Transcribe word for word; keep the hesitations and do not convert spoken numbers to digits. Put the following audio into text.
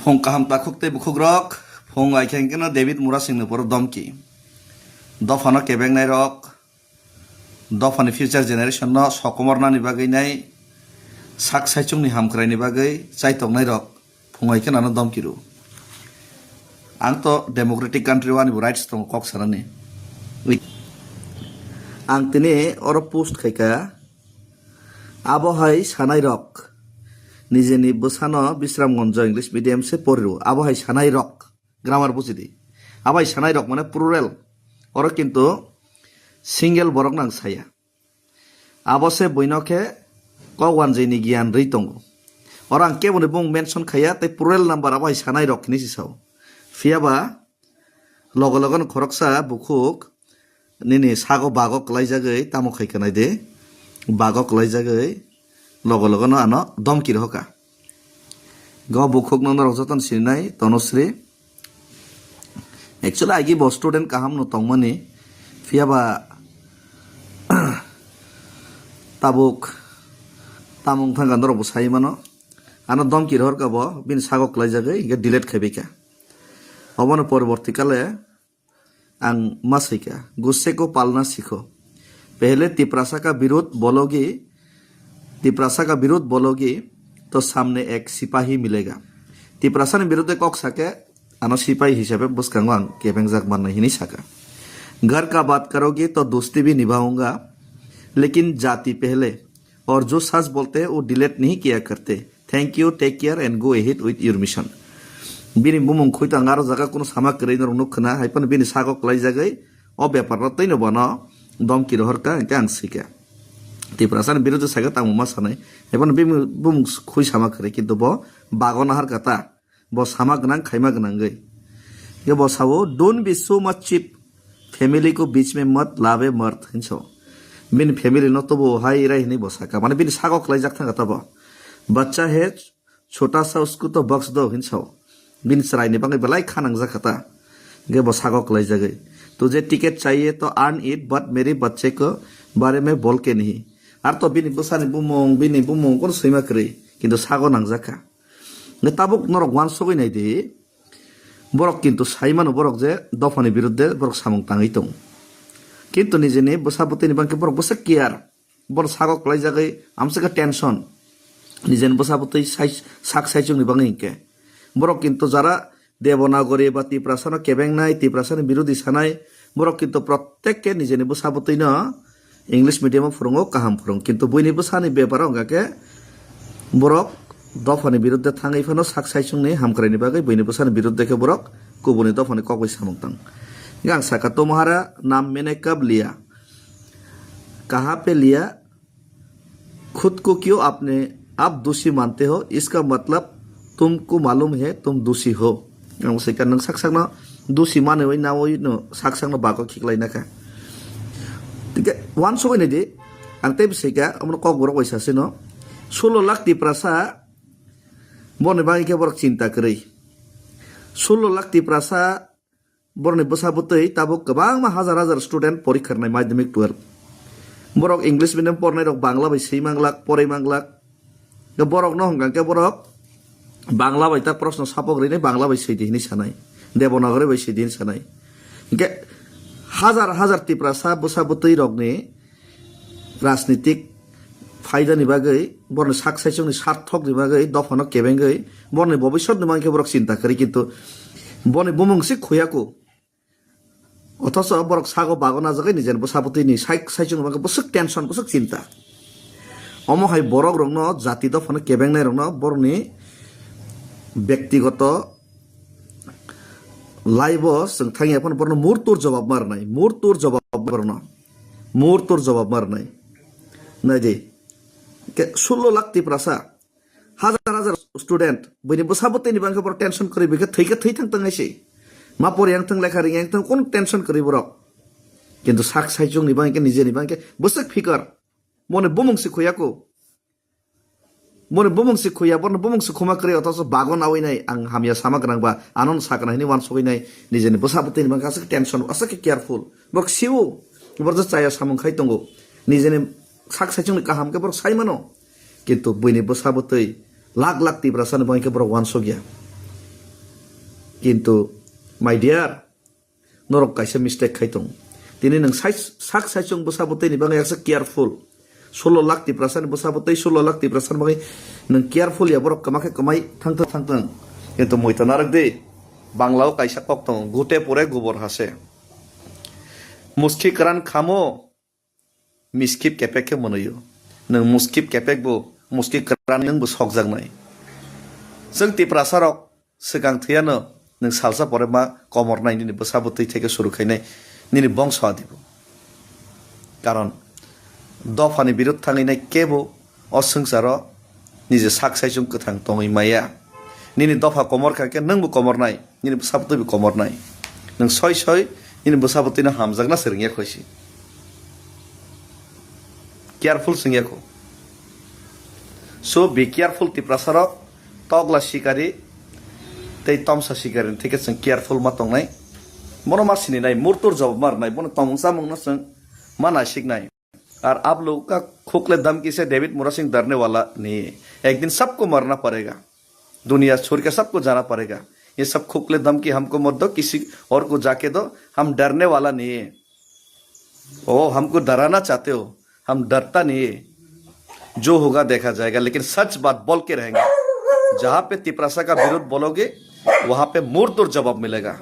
Phung kaham takhuk tei bukhukrok, phung ai khe hwnkhe no David Murasingni poro domki. Dophano kebengnai rok, dophani future generation no sokomornani bagwi nai sak saichungni hamkraini bagwi chaitoknai rok phung ai khe nano domki rw. Ang to democratic country o ani bo rights tongo kok sanani. Ang tini oro post khaikha, abo hai sanai rok nijeni bwsano Bisramganj English medium se pori rw, abo hai sanai rok. Grammar buji di. Abai sanai rok mane plural. Oro kintu single borok nang saya. Abo se buino khe kok wanjwi ni giyan rwi tongo. Oro ang kebo ni bung mention khaya tei plural number abo hai sanai rok hinwi si sao. Phiya ba logo logo no khoroksa bukhuk nini sago bago kwlaijagwi tamo khai khe nai de. Bago kwlaijagwi logo logo no ano domki rohoka. Go bukhuk no norok jotono sininai Tanusri. Actually, agi bo student kaham no tongmani. Phiya ba tabuk tamung thangka norok bo sai mano. Ano domki rohorka bo, bini sago kwlaijagwi, hingke delete khaibaikha. Obono poroborti kale ang ma saikha, "Gusse ko palna sikho. Pehle Tiprasa ka birudh bologi, Tiprasa ka birudh bologi, to samne ek sipahi milega." Tiprasa ni birudhe kok sake, ano sipai hisabe bwskango ang kebengjak mannai hinwi saka. "Ghar ka baat karoge to dosti bhi nibhaunga, lekin jati pehle, aur jo sach bolte hain wo delete nahi kiya karte. Thank you, take care and go ahead with your mission." Bini bumung khoi tang aro jaga kuno sama kwrwi norok nuk khna, hai phano bini sago kwlaijagwi o bepar no twi no bono domki rohor ka, hingke ang sika. Tiprasa ni birudhe saka tamo ma sanai, hai phano bini bumung khoi sama kwrwi, kintu bo bago nahar ka ta. Bo sama gwnang, khaima gwnangwi. Ye bo sao, "Don't be so much cheap. Family ko beech mein mat lave mard," hinwi sao. Bini family no tobo hai rai hinwi bo saka. Mane bini sago kwlaijak thangkha ta bo. "Bachcha hai chota sa, usko to bakhsh do," hinwi sao. Bini chwraini bagwi belai kha nangjak kha ta. Hingke bo sago kwlaijagwi. "Tujhe ticket chahiye to earn it, but mere bachche ko bare mein bol ke nahi." Ar to bini bwsani bumung, bini bumung kono swima kwrwi. Kintu sago nangjak kha. Hingke tabuk norok wansugwi nai di, borok kintu sai mano borok je dophani birudhe borok samung tangwi tongo. Kintu nijeni bwsa bwtwini bangkhe borok bwsa care, borok sago kwlaijagwi amswkhe tension. Nijeni bwsa bwtwi sai, sak saichungni bangwi hinkhe borok kintu jara Devanagari ba Tiprasano kebengnai, Tiprasani birudhi sanai, borok kintu prottek khe nijeni bwsa bwtwino English medium o phwrwngo, kaham phwrwng. Kintu buini bwsani beparo wngkha khe borok dophani birudhe thangwi phano sak saichungni hamkraini bagwi buini bwsani birudhe khe borok kubuni dophani kokbai samung tang. Hingke ang saka, "Tumhara naam maine kab liya? Kaha pe liya? Khud ko kyo apne aap doshi mante ho? Iska matlab tumko malum hai tum doshi ho." Ang sai ka, "Nwng sak sakno doshi manwi nawi no sak sakno bago khiklai nakha." Hingke wansugwi nai di, ang tei bwsai ka, omono kokborok bai sasino, solo lakh Tiprasa borokni bagwi khe borok chinta kwrwi. Solo lakh Tiprasa borokni bwsa bwtwi tabuk kwbangma hajar hajar student porikha rwnai madhyamik twelve. Borok English medium pornai rok Bangla bai swi manglak, porwi manglak. Borok no hwnkha khe borok Bangla bai ta proshno sapok rinai Bangla bai swi di hinwi sanai, Devanagari bai swi di hinwi sanai. Hingke hajar hajar Tiprasa bwsa bwtwi rokni rajnitik phaidani bagwi, borokni sak saichungni sarthokni bagwi dophano kebengwi, borokni bobisotni bagwi khe borok chinta kwrwi, kintu boni bumung se khuyaku. Othocho borok sago bago najagwi nijeni bwsa bwtwini sai-, saichungni bagwi bwswk tension, bwswk chinta. Omo hai borok rokno, jati dophano kebengnai rokno borokni bektigoto life o chwng thangya phano borokno murtur jobab ma rwnai, murtur jobab ma rwnai. Murtur jobab ma rwnai. Nai di. Ke sullo lakh Tiprasa, hajar hajar student, buini bwsa bwtwini bangkhe borok tension kwrwi, bikhe thwikhe thwi thang tong hai se. Ma pori yang thang, lekha ring yang thang, kun tension kwrwi borok. Kintu sak saichungni bangkhe, nijeni bangkhe bwswk fikar. Mone bumung se khuya ko. Boni bumung se khuya, borno bumung se khuma kwrwi, othocho bago nawi nai, ang hamya sama gwnang ba, ano no sakna hini wansugwi nai, nijeni bwsa bwtwini bangkha aswk tension, aswk khe careful. Borok siwo, borok je chaya samung khai tongo. Nijeni sak saichungni kaham khe borok sai mano. Kintu buini bwsa bwtwi lakh lakh Tiprasani bangkhe borok wansugya. Kintu, my dear, norok kaisa mistake khai tong. Tini nwng sai-, sak saichung bwsa bwtwi ni bagwi yaksa careful. Sullo lakh Tiprasa ni bwsa bwtwi, sullo lakh Tiprasa ni bagwi nwng careful ya, borok kwma khe kwmai thang thang thang thang. Kintu muitu narwk di, Bangla o kaisa kok tongo, "Gute pore gobor hase." Muski kwran khamo, miskip kepek khe mwnwi o. Nwng muskip kepek bo, muski kwran nwng bo sokjaknai. Chwng Tiprasa rok swkang thwiyano nwng salsa pore ma komornai nini bwsa bwtwi theke suru khainai nini bongso adibo. Karon dophani birud thangwi nai kebo o swngcharo nije sak saichung kwthang tongwi maya. Nini dopha komor kha khe nwngbo komornai, nini bwsa bwtwi bo komornai. Nwng soi soi nini bwsa bwtwino hamjakna se rwngya khoisi. Careful swngya kho. So be careful Tiprasa rok, tokla sikari tei tomsa sikari ni theke chwng careful ma tongnai. Bono ma sininai, murtur jawab ma rwnai, bono tongmung chamungno chwng ma naisiknai. Ar aap log ka khukle dhamki se David Murasing darne wala nahi hai. Ek din sabko marna padega. Duniya chhorke sabko jana padega. Ye sab khukle dhamki hamko mat do, kisi aur ko jaake do, hum darne wala nahi hai. O, humko darana chahte ho, hum darta nahi hai. Jo hoga dekha jayega, lekin sach baat bol ke rahenge. Jahan pe Tiprasa ka virodh bologe, wahan pe murtor jawab milega.